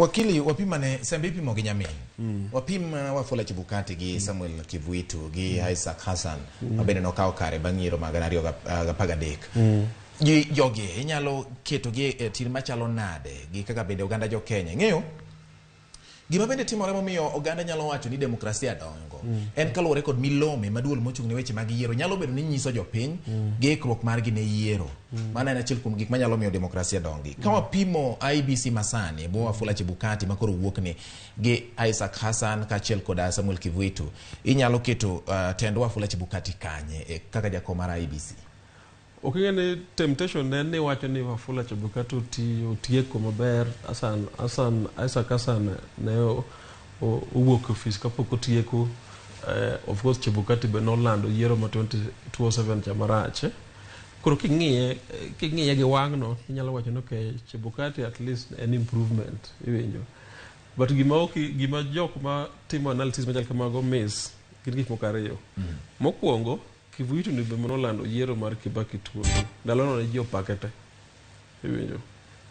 Wakili, wapimane sembe ipimo gi nyamin. Wapim Wafula Chebukati gi Samuel Kivuitu gi Isaac Hassan ma bende nokawo kare bang' yiero mag 2013. Jogi inyalo ketogi e tir machalo nade gi kaka bende oganda jo Kenya ing'eyo gima bende timore momiyo oganda nyalo wacho ni demokrasia dongo en kaluwore kod milome ma duol mochung' ne weche mag yiero nyalo bedo ni nyiso jopiny gi ikruok margi ne yiero. Mano en achiel kuom gik manyalo miyo demokrasia dongi. Ka wapimo IEBC masani bo Wafula Chebukati ma koro wuok ni gi Isaac Hassan kaachiel kod Samuel Kivuitu, inyalo keto tend Wafula Chebukati kanye kaka jakom mar IEBC? Ok ing'e ni temptation ne en ni wacho ni Wafula Chebukati otieko maber. Isaac Hassan ne owuok e ofis kapok otieko. Of course Chebukati be nolando yiero ma 2007 cha marach. Koro king'iye gi wang'no, inyalo wacho ni okay, Chebukati at least en improvement, iwinjo. But gima jok ma timo analysis machal kamago miss gin gik moko ariyo. Mokwongo, Kivuitu ni be nolando yiero mar Kibaki 202. Ndalono ne ji opake te. Iwinjo.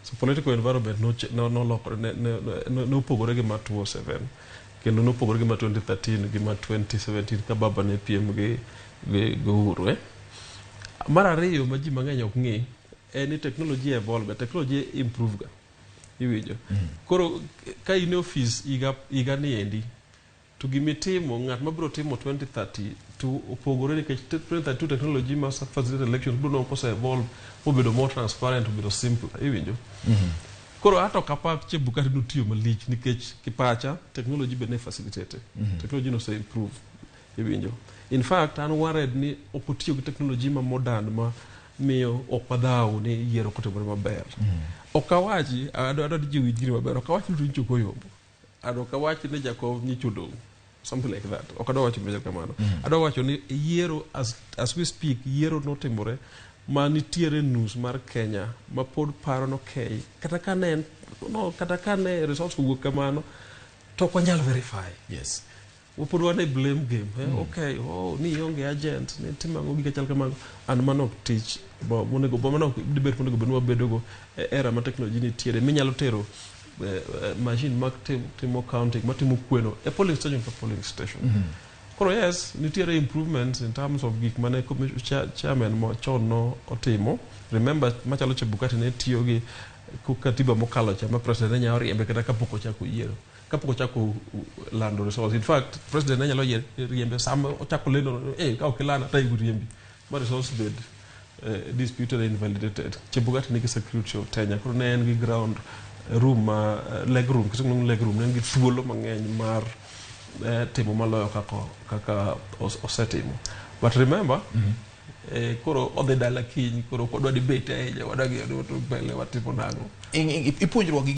So political environment nolokore, ne opogore gi ma 2007 kendo nopogore gi ma 2013 gi ma 2017 ka baba ne piem gi Uhuru. Mar ariyo ma ji mang'eny ok ng'e en ni technology evolve ga, technology improve ga. Iwinjo. Koro ka in e ofis higa ni endi to gimitimo ng'at mabiro timo 2032 opogore nikech 2032 technology ma facilitate elections biro nwang'o kose evolve mobedo more transparent, obedo simple, iwinjo. Koro ato ok apak Chebukati notiyo malich nikech kipacha technology be ne facilitate. Technology nose improve, iwinjo. In fact, an worried ni ok otiyo gi technology ma modern ma miyo ok wadhaw ni yiero ok otimore maber. Ok awachi, adwa ni ji owinj gini maber, ok awach ni Ruto ok oyombo. And ok awach ni Jakom nyicho odong', something like that. Ok adwa wacho gima kamano. Adwa wacho ni yiero as we speak, yiero notimore ma nitiere nus mar Kenya ma pod paro no okay, kata ka ne no, kata ka ne results owuok kamano to ok wanyal verify. Pod wan e blame game. Okay, oh, ni ionge agent ni timo ang'o, gik machal kamago. And mano ok tich monego, mano ok debate monego bed ni wabedogo e era ma technology nitiere minyalo tero machine mag timo counting matimo kweno e polling station ka polling station. Koro yes, nitiere improvements in terms of gik mane chairman machon no otimo. Remember, machalo Chebukati ne tiyo gi katiba mokalo cha ma president ne nyalo riembe kata kapok ochako yiero, kapok ochako lando results. In fact, president ne nyalo riembe sama ochako lendo, ka ok ilanda to ibu riembi ma results bed disputed and invalidated. Chebukati nigi security of tenure, koro ne en gi ground room ma leg room, kisungu luongo ni leg room, ne en gi thuolo mang'eny mar timo maloyo kaka osetimo. But remember, koro odhi dala kiny, koro ok wadwa debate ahinya, wadwa ng'iyo ni to mbele watimo nang'o. Ipuonjruok gi